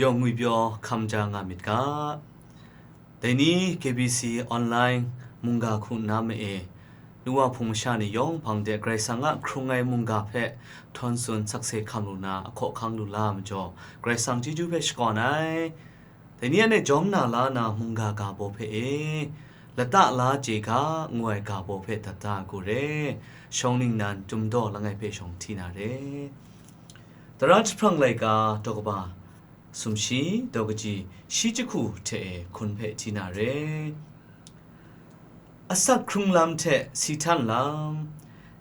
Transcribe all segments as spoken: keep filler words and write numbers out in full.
Yawng ngwipyaw hkam ja nga myit ga. Dai ni K B C online mungga hku nna ma e, nu wa hpung masha ni yawng hpang de Karai Kasang a hkrung ai mungga hpe htawn tsun sakse hkam lu na, ahkaw ahkang lu la ai majaw, Karai Kasang chyeju hpe shakawn ai. Dai ni anhte jawm na la na mungga ga baw hpe e, lata la chye ga, ngu ai ga baw hpe dat da ai hku re, shawng ningnan Chyum daw langai hpe shawng hti na re. Tara jahprang laika daw kaba sumshi, daw kaji shi jahku hte e hkun hpe hti na re. Asak hkrung lam hte si htan lam,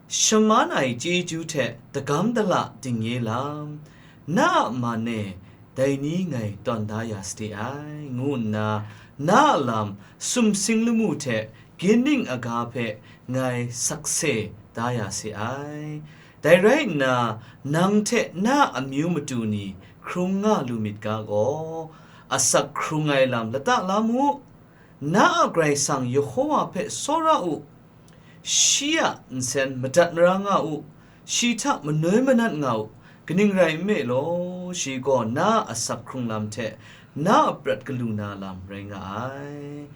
shaman ai chyeju hte dagam dala dingnye lam, na a man e dai ni ngai tawn da ya sade ai, ngu nna na a lam sumsing lamu hte ginding aga hpe ngai sakse da ya se ai. Dai rai nna, nang hte na a amyu matu ni hkrung nga lu myit ga gaw, asak hkrung ai lam lata la mu. Na a Karai Kasang Yehowa hpe tsawra u, shi a nsen madat mara nga u, shi hta manoi manat nga u, kaning rai nme law, shi gaw na a asak hkrung lam hte na a prat galu na lam rai nga ai.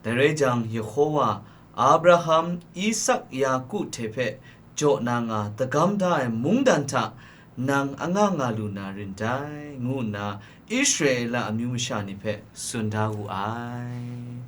Dai rai jang, Yehowa, Abraham, Isak, Yaku hte hpe jaw na nga dagam da ai mungdan hta nang anga nga lu na rin dai, ngu nna Israela amyu masha ni hpe tsun da wu ai.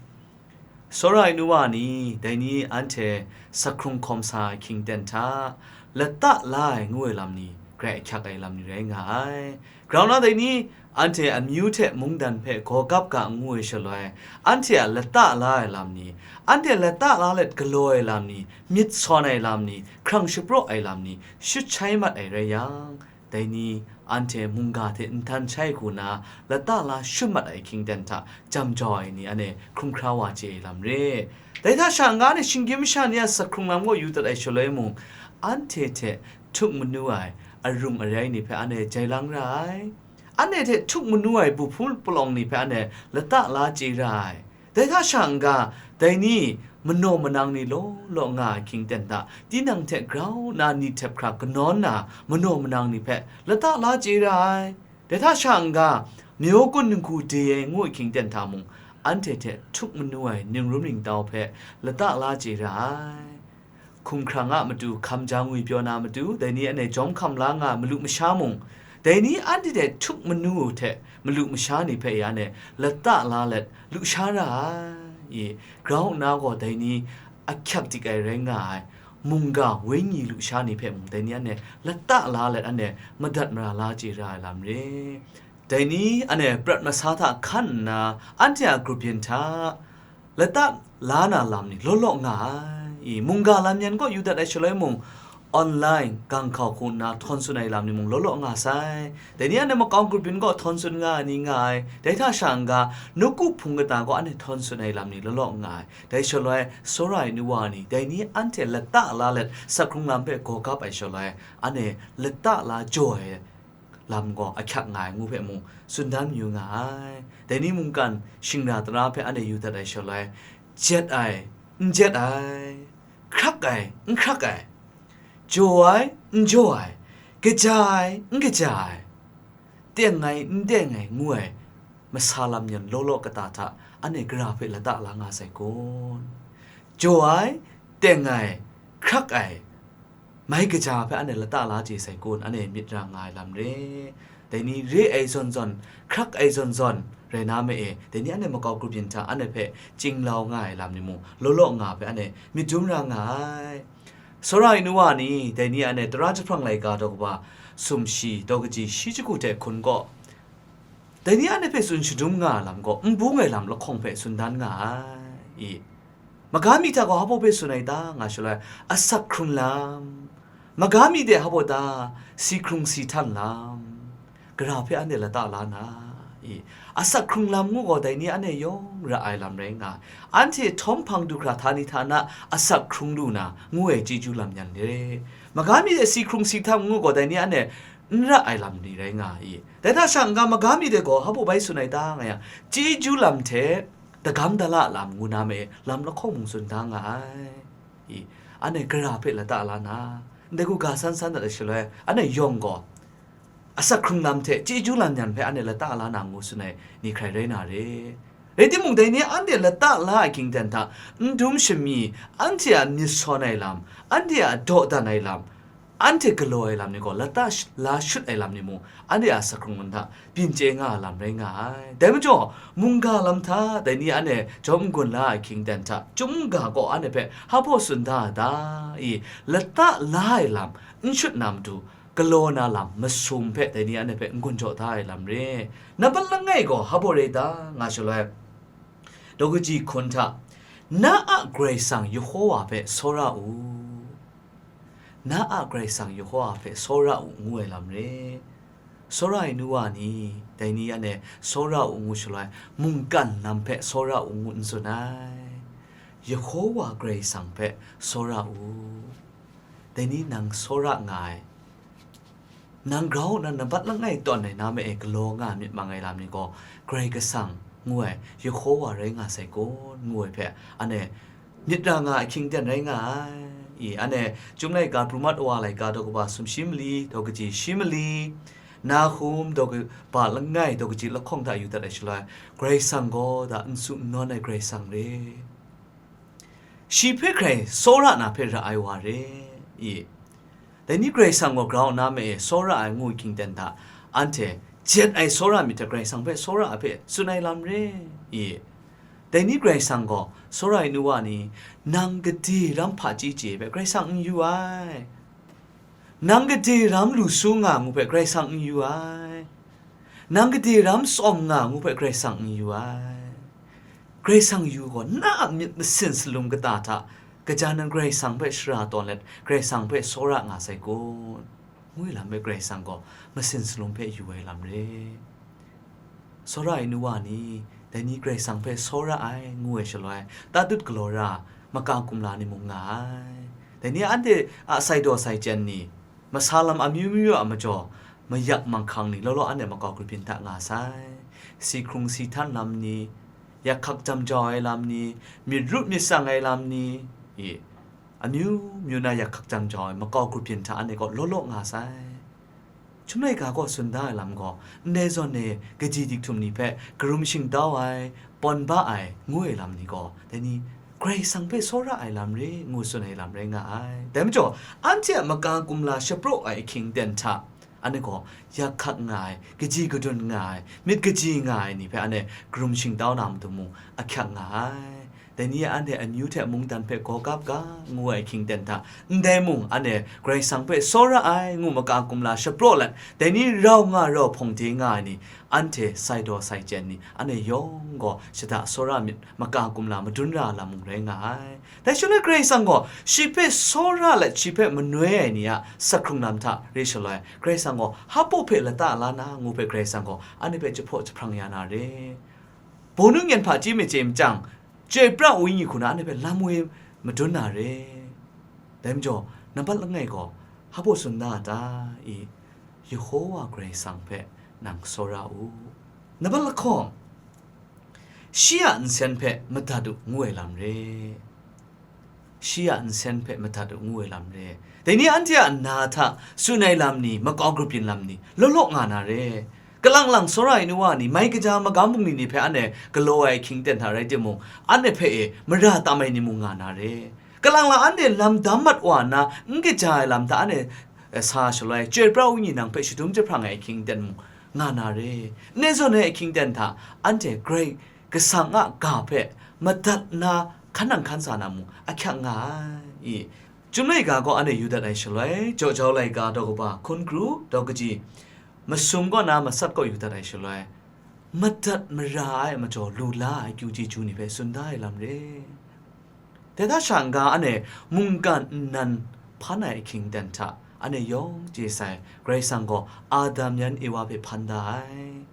Tsawra ai nu wa ni, dai ni anhte asak hkrung hkawm sa ai hkying ten hta, lata la ai ngu ai lam ni, grai ahkyak ai lam ni rai nga ai. Grau na dai ni, anhte amyu hte mungdan hpe gaw gap ga ngu ai shaloi, anhte a lata la ai lam ni, anhte lata la let galaw ai lam ni, myit sawn ai lam ni, hkrang shapraw ai lam ni, shut shai mat ai rai yang, dai ni anhte mungga hte nhtan shai hku na, lata la shut mat ai hkying ten hta jam jau ai ni anhte hkrung hkra wa chye ai lam re. Dai hta sha n-ga anhte shinggyim masha ni a asak hkrung lam gaw yu dat ai shaloi mung, anhte hte htuk manu ai arung arai ni hpe anhte jai lang ra ai. Anhte hte htuk manu ai buhpu palawng ni hpe anhte lata la chye ra ai. Dai hta sha n-ga, dai ni manaw manang ni law law nga ai hkying ten hta, tinang hte grau nna ni htep hkra kanawn na manaw manang ni hpe lata la chye ra ai. Dai hta sha n-ga, myaw kun ninghku de ai ngu ai hkying ten hta mung, anhte hte htuk manu ai ningrum ningtau hpe lata la chye ra ai. Hkumhkrang a matu hkam ja ngwipyaw na matu, dai ni anhte jawm hkam la nga ai malu masha mung, dai ni anhte hte htuk manu hte malu masha ni hpe ya anhte lata la let lusha ra ai. I, grau nna gaw dai ni ahkyak dik ai rai nga ai mungga wenyi lusha ni hpe mung, dai ni anhte lata la let anhte madat mara la chye ra ai lam re. Dai ni anhte prat masa hta hkan nna, anhte a grup yin hta lata la na lam ni law law nga ai. I, mungga lam yan kaw yu dat ai shaloi mung, online, gang hkau hku nna htawn tsun ai lam ni mung law law nga sai. Dai ni anhte makau grup yin kaw htawn tsun nga ai ni nga ai. Dai hta sha n-ga, nawku hpung kata kaw anhte htawn tsun ai lam ni law law nga ai. Dai shaloi, tsawra ai nu wa ni, dai ni anhte lata la let asak hkrung lam hpe gaw gap ai shaloi, anhte lata la jaw ai lam gaw ahkyak nga ai ngu hpe mung tsun dan mayu nga ai. Dai ni mungkan shingra tara hpe anhte yu dat ai shaloi, jet ai, n jet ai, hkrak ai, n hkrak ai, jaw ai, n jaw ai, kaja ai, n kaja ai, teng ai, n teng ai ngu ai masa lam yan law law kata hta anhte gara hpe lata la nga sai kun? Jaw ai, teng ai, hkrak ai, mai kaja hpe anhte lata la chye sai kun, anhte myit ra nga ai lam re. Dai ni re ai zawn zawn, hkrak ai zawn zawn rai na ma e, dai ni anhte makau grup yin hta anhte hpe chinglau nga ai lam ni mung, law law nga hpe anhte myit dum ra nga ai. Tsawra ai nu wa ni, dai ni anhte tara jahprang laika daw kaba sumshi, daw kaji shi jahku hte hkun gaw, dai ni anhte hpe tsun shadum nga ai lam gaw, n bung ai lam lahkawng hpe tsun dan nga ai. I, maga mi hta gaw hpa hpe tsun ai ta, nga shaloi, asak hkrung lam, maga mi de hpa ta, si hkrung si htan lam, gara hpe anhte lata la na, i, asak hkrung lam ngu gaw, dai ni anhte yawng ra ai lam rai nga ai. Anhte htawm hpang du hkra htani htana asak hkrung lu na, ngu ai chyeju lam yan re. Maga mi de si hkrung si htan ngu gaw, dai ni anhte n ra ai lam ni rai nga ai. Dai hta sha n-ga, maga mi de gaw hpa bai tsun ai ta, nga yang, chyeju lam hte dagam dala lam ngu na ma e, lam lahkawng mung tsun da nga ai. I, anhte gara hpe lata la na, ndai hku ga san san dat ai shaloi, anhte yawng gaw, asak hkrung lam hte chyeju lam yan hpe anhte lata la na ngu tsun ai ni hkrai rai na re. Rai timung, dai ni anhte lata la ai hkying ten hta, n dum shami, anhte a myit sawn ai lam, anhte a dawdan ai lam, anhte galaw ai lam ni gaw, lata sh-, la shut ai lam ni mung, anhte a asak hkrung lam hta byin chye nga ai lam rai nga ai. Dai majaw, mungga lam hta, dai ni anhte jawm n-gun la ai hkying ten hta, chyum mungga gaw anhte hpe hpa baw tsun da ai ta? I, lata la ai lam n shut na matu, galaw na lam masum hpe dai ni anhte hpe n-gun jaw da ai lam re. Nambat langai gaw hpa baw rai ta nga shaloi, daw kaji hkun hta, na a Karai Kasang Yehowa hpe tsawra u. Na a Karai Kasang Yehowa hpe tsawra u ngu ai lam re. Tsawra ai nu wa ni, dai ni anhte tsawra u ngu shaloi, mungkan lam hpe tsawra u ngu n tsun ai. Yehowa Karai Kasang hpe tsawra u. Dai ni nang tsawra nga ai, nang grau nna nambat langai tawn ai na ma e galaw nga myit mang ai lam ni gaw, Karai Kasang ngu ai Yehowa rai nga sai kun, ngu ai hpe, anhte myit ra nga ai hkying ten rai nga ai. I, anhte Chyum laika, Pru Mat Wa laika, daw kaba sumshi mali, daw kaji shi mali, Nahum daw kaba langai, daw kaji lahkawng hta yu dat ai shaloi, Karai Kasang gaw da n tsu n nawn ai Karai Kasang re. Shi hpe hkrai tsawra na hpe ra ai wa re. I, dai ni Karai Kasang gaw grau nna ma e tsawra ai ngu hkying ten hta, anhte jet ai tsawra myit hte Karai Kasang hpe tsawra ai hpe tsun ai lam re. I, dai ni Karai Kasang gaw tsawra ai nu wa ni, nang gade ram hpaji chye hpe Karai Kasang n yu ai. Nang gade ram lu su nga ngu hpe Karai Kasang n yu ai. Nang gade ram tsawm nga ngu hpe Karai Kasang n yu ai. Karai Kasang yu gaw, na a myit masin salum kata hta, kaja nan Karai Kasang hpe shara tawn let, Karai Kasang hpe tsawra nga sai kun, ngu ai lam hpe Karai Kasang gaw masin salum hpe yu ai lam re. Tsawra ai nu wa ni, dai ni Karai Kasang hpe tsawra ai, ngu ai shaloi, tatut galaw ra, maka kumla ni mung nga ai. Dai ni anhte a sai daw sai chyen ni, masa lam amyu myu a majaw, mayak manghkang ni law law anhte makau kru byin hta nga sai. Si hkrung si htan lam ni, yak hkak jam jau ai lam ni, myit ru myit tsang ai lam ni, i, amyu myu na yak hkak jam jau ai makau kru byin hta anhte gaw law law nga sai. Chyum laika gaw tsun da ai lam gaw, ndai zawn e kaji dik htum ni hpe karum shingtau ai, pawn ba ai, ngu ai lam ni gaw, dai ni Karai Kasang hpe tsawra ai lam re, ngu tsun ai lam rai nga ai. Dai majaw, anhte a maka kumla shapraw ai ahkying ten hta, anhte gaw yak hkak nga ai, kaji kadun nga ai, myit kaji nga ai ni hpe anhte karum shingtau na matu mung ahkyak nga ai. Dai ni anhte amyu hte mungdan hpe gaw gap ga, ngu ai ahkying ten hta, ndai mung anhte Karai Kasang hpe tsawra ai ngu maka kumla shapraw let, dai ni rau nga rau hpawng de nga ai ni, anhte sai daw sai chyen ni, anhte yawng gaw shada tsawra myit, maka kumla madun ra lam mung rai nga ai. Dai shaloi Karai Kasang gaw shi hpe tsawra let shi hpe manoi ai ni a asak hkrung lam hta re shaloi, Karai Kasang gaw hpa baw hpe lata la na ngu hpe Karai Kasang gaw anhte hpe jahpaw jahprang ya na re. Bawnu nyan hpaji machye machyang, chyoi pra wenyi hku na anhte hpe lam woi madun na re. Dai majaw, nambat langai gaw, hpa baw tsun da a ta? I, Yehowa Karai Kasang hpe nang tsawra u. Nambat lahkawng, shi a nsen hpe madat u, ngu ai lam re. Shi a nsen hpe madat u, ngu ai lam re. Dai ni anhte a na hta tsun ai lam ni, makau grup yin lam ni, law law nga na re. Kalang lang tsawra ai nu wa ni, mai kaja magam bungli ni hpe anhte galaw ai ahkying ten hta rai timung, anhte hpe e mara tam ai ni mung nga na re. Kalang lang anhte lam dam mat wa nna, n kaja ai lam hta anhte, eh, sa shaloi, chyoi pra wenyi nang hpe shadum jahprang ai ahkying ten mung nga na re. Ndai zawn ai ahkying ten hta, anhte Karai Kasang a ga hpe madat nna hkan nang hkan sa na mung ahkyak nga ai. I, Chyum laika gaw anhte yu dat ai shaloi, Jaw Jau laika daw kaba hkun kru, daw kaji, masum kaw na matsat kaw yu dat ai shaloi, madat mara ai majaw lu la ai akyu chyeju ni hpe tsun da ai lam re. Dai hta sha n-ga anhte mungkan nnan hpan ai ahkying ten hta anhte yawng chye sai, Karai Kasang gaw Adam yan Ewa hpe hpan da ai.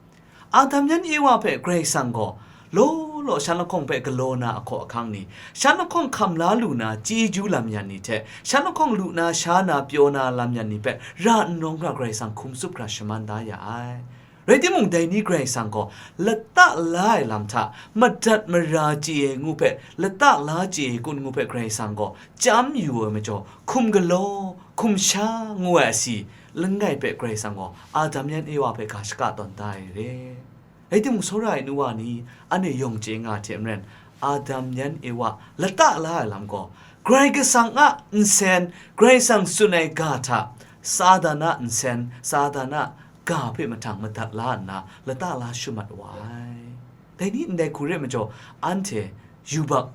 Adam yan Ewa hpe Karai Kasang gaw law law shan lahkawng hpe galaw na ahkaw ahkang ni, shan lahkawng hkam la lu na chyeju lam yan ni hte, shan lahkawng lu na sha na pyaw na lam yan ni hpe ra n nawng hkra Karai Kasang hkum tsup hkra shaman da ya ai. Rai timung, dai ni Karai Kasang gaw lata la ai lam hta madat mara chye ai ngu hpe, lata la chye ai kun ngu hpe Karai Kasang gaw chyam yu ai majaw, hkum galaw, hkum sha ngu ai asi langai hpe Karai Kasang gaw Adam yan Ewa hpe ga shaka tawn da ai re. Rai timung, tsawra ai nu wa ni, anhte yawng chye nga hte maren, Adam yan Ewa lata la ai lam gaw, Karai Kasang a nsen, Karai Kasang tsun ai ga hta, Satan a nsen, Satan a ga hpe mahtang madat la nna, lata la shamat wa ai. Dai ni ndai hku re majaw, anhte yubak,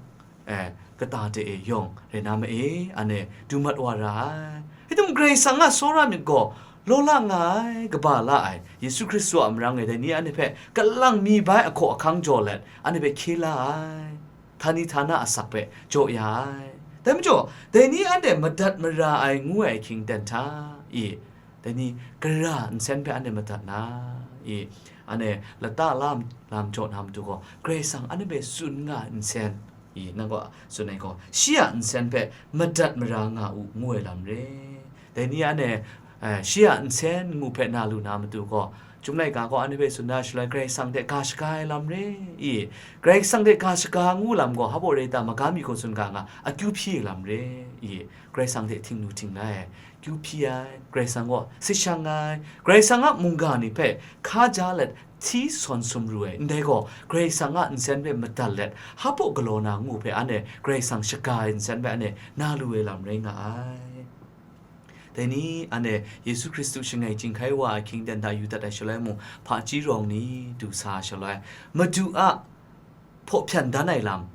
eh, kata de e yawng rai na ma e, anhte du mat wa ra ai. Rai timung, Karai Kasang a tsawra myit gaw, law la nga ai, kaba la ai, Yesu Hkristu a marang e dai ni anhte hpe kalang mi bai ahkaw ahkang jaw let, anhte hpe hkye la ai, htani htana asak hpe jaw ya ai. Dai majaw, dai ni anhte madat mara ai ngu ai ahkying ten hta i, dai ni gara nsen hpe anhte madat na i, anhte lata la lam jaw na matu gaw, Karai Kasang anhte hpe tsun nga ai nsen i, nang gaw tsun ai gaw, shi a nsen hpe madat mara nga u, ngu ai lam re. Dai ni anhte, eh, shi a nsen ngu hpe na lu na matu gaw, Chyum laika gaw anhte hpe tsun na shaloi, Karai Kasang hte ga shaga ai lam re i, Karai Kasang hte ga shaga ngu lam gaw, hpa baw re ta, magam mi gaw tsun ga nga, akyu hpyi ai lam re i, Karai Kasang hte htingnu htingna e, kyu hpyi ai, Karai Kasang gaw si shang ai, Karai Kasang a mungga ni hpe hkaja let hti sawn sumru ai, ndai gaw Karai Kasang a nsen hpe madat let, hpa baw galaw na ngu hpe anhte Karai Kasang shaga ai nsen hpe anhte na lu ai lam rai nga ai. Dai ni anhte Yesu Hkristu shangai chyinghkai wa ai ahkying ten hta yu dat ai shaloi mung, hpaji rawng ni du sa ai shaloi, Madu a hpaw hpyan dan ai lam,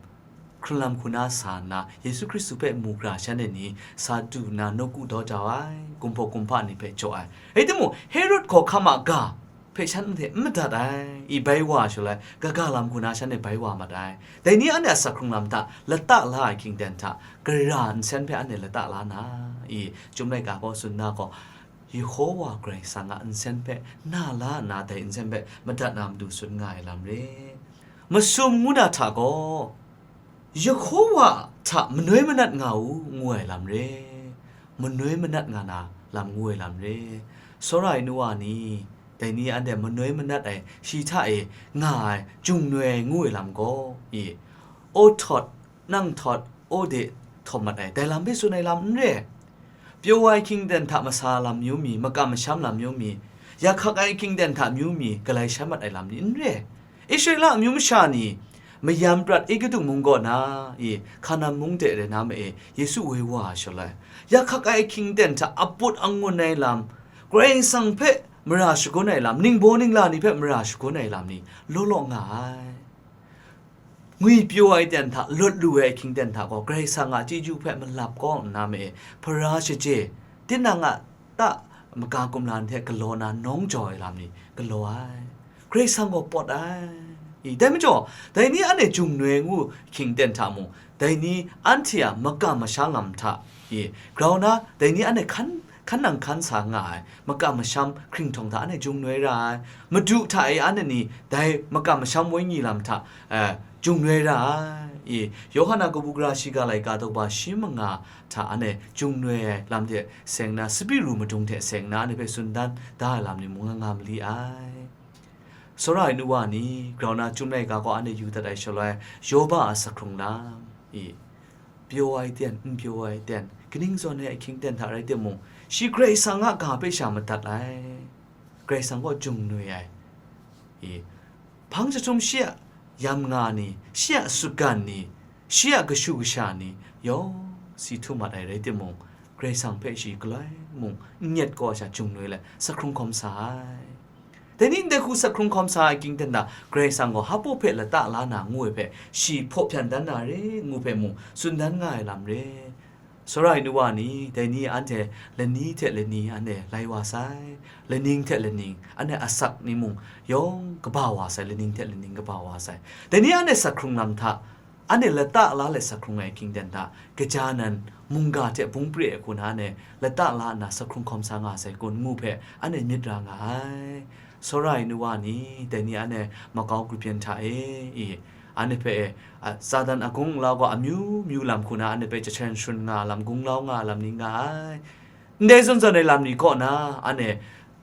hkrun lam hku na sa nna, Yesu Hkristu hpe mu gara shanhte ni sa du nna nawku daw jau ai, kumhpaw kumhpa ni hpe jaw ai. Rai timung, Herod hkawhkam a ga hpe shanhte n madat ai, i bai wa shaloi, kaga lam hku na shanhte bai wa mat ai. Dai ni anhte a sak hkrung lam hta lata la ai ahkying ten hta, gara nsen hpe anhte lata la na, i Chyum laika gaw tsun na gaw, Yehowa Karai Kasang a nsen hpe na la nna, dai nsen hpe madat na matu tsun nga ai lam re. Masum ngu na hta gaw, Yehowa hta manoi manat nga u, ngu ai lam re. Manoi manat nga na lam ngu ai lam re. Tsawra ai nu wa ni, dai ni anhte manoi manat ai, shi hta e nga ai, jungnoi ai ngu ai lam gaw, i, o htawt, nang htawt, o de, htawm mat ai, dai lam hpe tsun ai lam n re. Pyaw ai ahkying ten hta masa lam amyu mi, makam masham lam amyu mi, ya hkak ai ahkying ten hta amyu mi, galai shan mat ai lam ni n re. Israela amyu masha ni, mayam prat Egutu mung kaw na i, Hkanan mung de rai na ma e, Yesu woi wa ai shaloi, ya hkak ai ahkying ten hta aput angun ai lam, Karai Kasang hpe mara shagun ai lam, ningbaw ningla ni hpe mara shagun ai lam ni, law law nga ai. Ngwi pyaw ai ten hta, lawt lu ai ahkying ten hta gaw, Karai Kasang a chyeju hpe malap kau nna ma e, hpara shaje, tinang a ta maga kumla ni hte galaw na nawng jau ai lam ni galaw ai. Karai Kasang gaw pawt ai. I, dai majaw, dai ni anhte jungnoi ngu ahkying ten hta mung, dai ni anhte a makam masham lam hta, i, grau na, dai ni anhte hkan, hkan nang hkan sa nga ai, makam masham hkringhtawng hta anhte jungnoi ra ai. Madu hta e anhte ni dai makam masham wenyi lam hta, eh, jungnoi ra ai. I, Yawhan a kabu gara shiga laika daw ba shi manga hta anhte jungnoi ai lam hte seng na, sabi ru madung hte seng na, anhte hpe tsun dan da ai lam ni mung nga nga mali ai. Tsawra ai nu wa ni, grau na Chyum laika gaw anhte yu dat ai shaloi, Yoba a sak hkrung lam, i, pyaw ai ten, n pyaw ai ten, kaning zawn ai ahkying ten hta rai timung, shi Karai Kasang a ga hpe sha madat ai. Karai Kasang gaw jungnoi ai. I, hpang jahtum shi a yam nga ni, shi a sutgan ni, shi a kashu kasha ni, yawng si htum mat ai rai timung, Karai Kasang hpe shi galoi mung n nyet kaw ai sha jungnoi let, sak hkrung hkawm sa ai. Dai ni ndai hku sak hkrung hkawm sa ai ahkying ten hta, Karai Kasang gaw hpa baw hpe lata la na ngu ai hpe, shi hpaw hpyan dan na re ngu hpe mung, tsun dan nga ai lam re. Tsawra ai nu wa ni, dai ni anhte lani hte lani anhte lai wa sai, laning hte laning anhte asak ni mung yawng kaba wa sai, laning hte laning kaba wa sai. Dai ni anhte sak hkrung lam hta, anhte lata la let sak hkrung ai ahkying ten hta, kaja nan mungga hte bung pre ai hku na anhte lata la nna sak hkrung hkawm sa nga sai kun ngu hpe anhte myit ra nga ai. Tsawra ai nu wa ni, dai ni anhte makau grup yin hta e, i, anhte hpe, a, Satan a gunglau gaw amyu myu lam hku na anhte hpe jahten sharun nga lam, gunglau nga lam ni nga ai. Ndai zawn zawn ai lam ni kaw na, anhte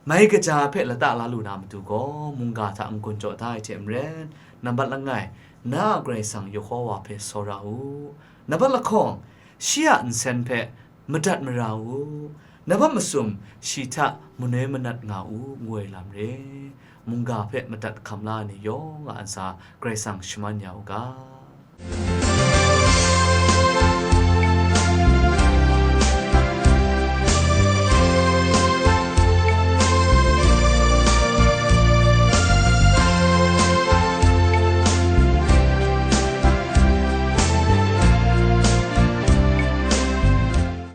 Mai kaja hpe lata la lu na matu gaw, mungga hta n-gun jaw da ai hte maren, nambat langai, na a Karai Kasang Yehowa hpe tsawra u. Nambat lahkawng, shi a nsen hpe madat mara u. Nambat masum, shi hta manoi manat nga u, ngu ai lam re. Mungga hpe madat hkam la ai ni yawng a ntsa, Karai Kasang shaman ya u ga.